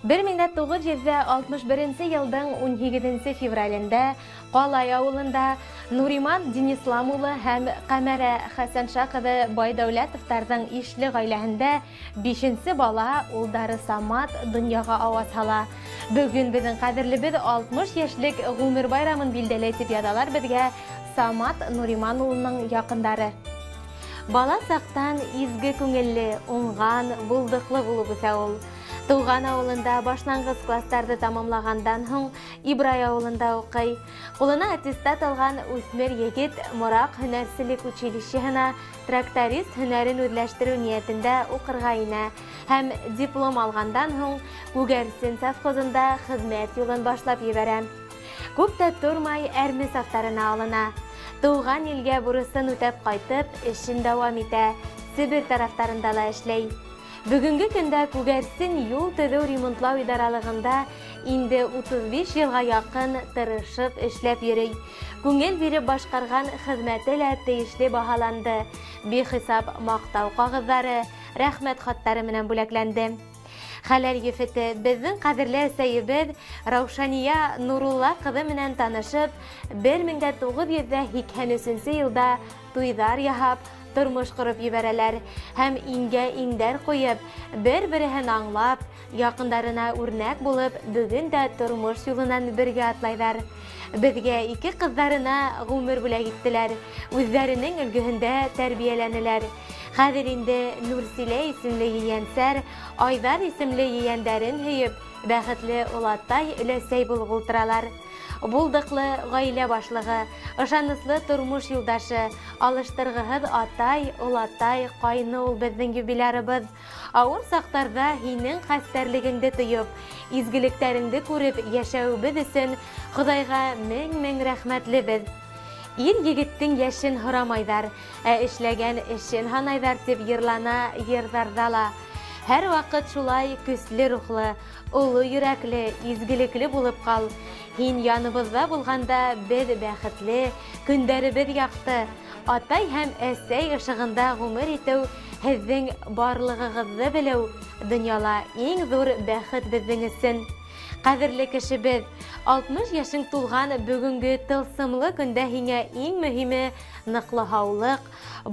1961 йылдың 18 февралендә Ҡалай ауылында Нуриман Динислам улы һәм Ҡәмәрә Хәсәнша ҡыҙы Байдәүләтовтарҙың ишле ғаиләһендә 5-нсе бала улдары Самат донъяға ауаз һала. Бөгөн беҙҙең ҡәҙерлебеҙ 60 йәшлек ғүмер байрамын билдәләй, тип яҙалар беҙгә Самат Нуриман улының яҡындары. Бала саҡтан изге күңелле, уңған, булдыҡлы булып үҫә ул. Тыуған ауылында башланғыс класстарҙы тамамлағандан һуң Ибрай ауылында уҡый. Ҡулына аттестат алған үҫмер егет Мораҡ һөнәрселек училищеһына тракторист һөнәрен үҙләштереү ниәтендә уҡырға инә һәм диплом алғандан һуң Күгәрсен совхозында хеҙмәт юлын башлап ебәрә. Күп тә тормай әрме сафтарына алына. Тыуған илгә бурысын үтәп ҡайтып, эшен дауам итә, Себер тарафтарында ла эшләй. Бөгөнгө көндә Күгәрсен юл төҙөү ремонтлау идаралығында инде 35 йылға яҡын тырышып эшләп йөрөй. Күңел биреп башҡарған хеҙмәте лә тейешле баһаланды. Бихисап маҡтау ҡағыҙҙары, рәхмәт хаттары менән бүләкләнде. Хәләл ефете беҙҙең ҡәҙерле әсәйебеҙ Раушания Нурулла ҡыҙы менән танышып, 1983 йылда туйҙар яһап, тормош ҡороп ебәрәләр һәм иңгә иңдәр ҡуйып, бер-береһен аңлап, яҡындарына үрнәк булып, бөгөн дә тормош юлынан бергә атлайҙар. Беҙгә ике ҡыҙҙарына ғүмер бүләк иттеләр, үҙҙәренең өлгөһөндә тәрбиәләнеләр. Хәҙер инде Нурсилә исемле ейәнсәр, Айҙар исемле ейәндәрен һөйөп, бәхетле олатай өләсәй булып ултыралар. Булдыҡлы ғаилә башлығы, ышаныслы тормош юлдашы, алыштырғыһыҙ атай, олатай, ҡайны ул беҙҙең юбилярыбыҙ. Ауыр саҡтарҙа һинең хәстәрлегеңде тойоп, изгелектәреңде күреп йәшәүебеҙ өсөн Хоҙайға мең-мең рәхмәтлебеҙ. Ир егеттең йәшен һорамайҙар, ә эшләгән эшен һанайҙар, тип йырлана йырҙарҙа ла. Һәр ваҡыт шулай көслө рухлы, оло йөрәкле, изгелекле булып ҡал. Һин яныбыҙҙа булғанда беҙ бәхетле, көндәребеҙ яҡты. Атай һәм әсәй ышығында ғүмер итеү, һеҙҙең барлығығыҙҙы белеү донъяла иң ҙур бәхет беҙҙең өсөн. Ҡәҙерле кешебеҙ, 60 йәшең тулған бөгөнгө тылсымлы көндә һиңә иң мөһиме ныҡлы һаулыҡ,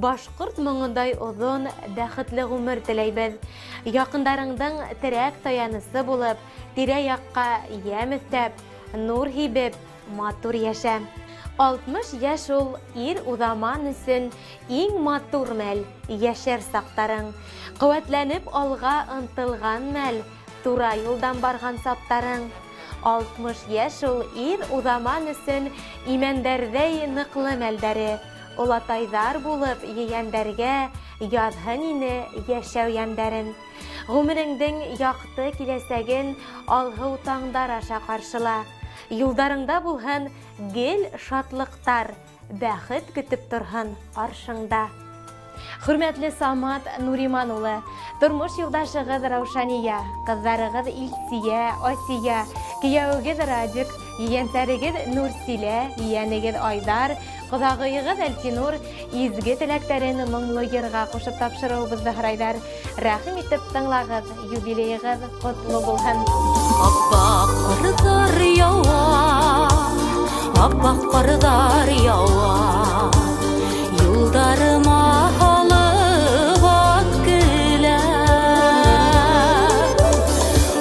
башҡорт моңондай оҙон, бәхетле ғүмер теләйбеҙ. Яҡындарыңдың терәк таянысы булып, тирә-яҡҡа йәм өҫтәп, нур һибеп, матур йәшә. 60 йәш ул ир уҙаман өсөн иң матур мәл, йәшәр саҡтарың. Ҡеүәтләнеп алға ынтылған мәл, тура юлдан барған саптарың. 60 йәш ул ир уҙаман өсөн имәндәрҙәй ныҡлы мәлдәре. Олатайҙар булып ейәндәргә яҙһын ине йәшәү йәмдәрен. Ғүмереңдең яҡты киләсәген алһыу таңдар аша ҡаршыла. Юлдарыңда булһын гел шатлыҡтар, бәхет көтөп торһон ҡаршыңда. Хөрмәтле Самат Нуриман улы, тормош юлдашығыҙ Раушания, ҡыҙҙарығыҙ Илсиә, Асия, кейәүегеҙ Радик, ейәнсәрегеҙ Нурсилә, ейәнегеҙ Айҙар, ҡоҙағыйығыҙ Әлфинур изге теләктәрен моңло йырға ҡушып тапшырыуыбыҙҙы һорайҙар. Рәхим итеп тыңлағыҙ, юбилейығыҙ ҡотло булһын. Аппаҡ ҡарҙар яуа, аппаҡ ҡарҙар яуа, юлдарыма һалып аҡ келә.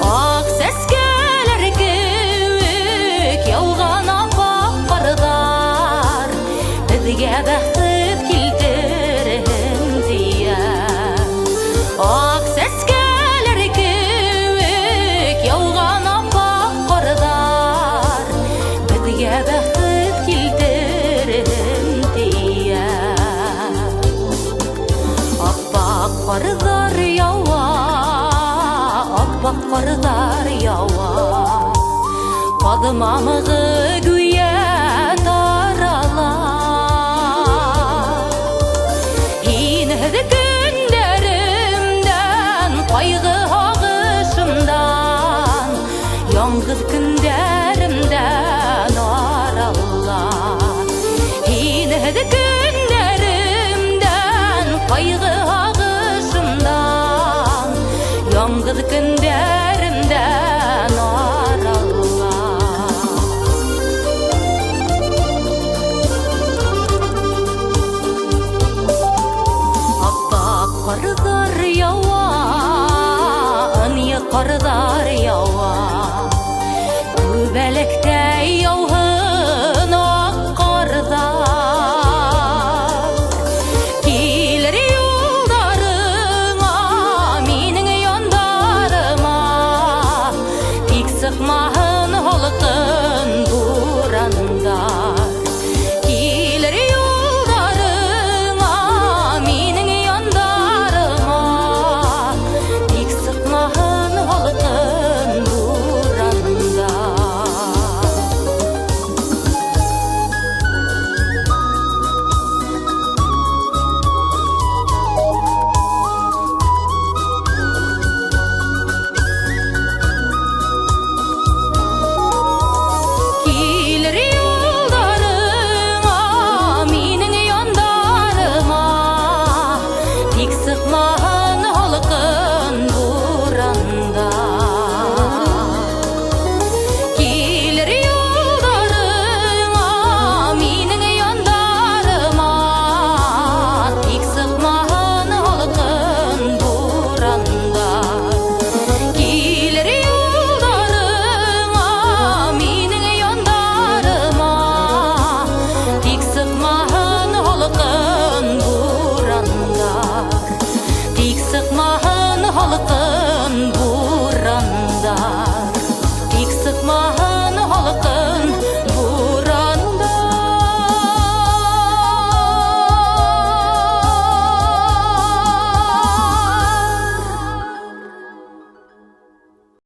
Аҡ сәскәләр кеүек яуған аппаҡ ҡарҙар беҙгә бәхет килтерһен тиә. Аҡ сәскәләр кеүек яуған аппаҡ ҡарҙар беҙгә бәхет килтерһен тиә. Аппаҡ ҡарҙар яуа, аппаҡ ҡарҙар яуа, ҡаҙмамығы гүйә тарала. Һинһеҙ көндәремдән, ҡайғы һағышымдан, яңғыҙ көндәремдән арала. Һинһеҙ көндәремдән, ҡайғы һағышымдан, яңғыҙ көндәремдән Ҡарҙар яуа, ынйы ҡарҙар яуа. Күбәләктәй яуһын аҡ ҡарҙар. Килер юлдарыңа, минең яндарыма, тик сыҡмаһын һалҡын бурандар. Килер юлдарыңа, минең яндарыма, тик сыҡмаһын һалҡын бурандар. Килер юлдарыңа, минең яндарыма, тик сыҡмаһын һалҡын бурандар. Килер юлдарыңа, минең яндарыма, тик сыҡмаһын һалҡын бурандар. Килер юлдарыңа, минең яндарыма, тик сыҡмаһын һалҡын бурандар. Тик сыҡмаһын һалҡын.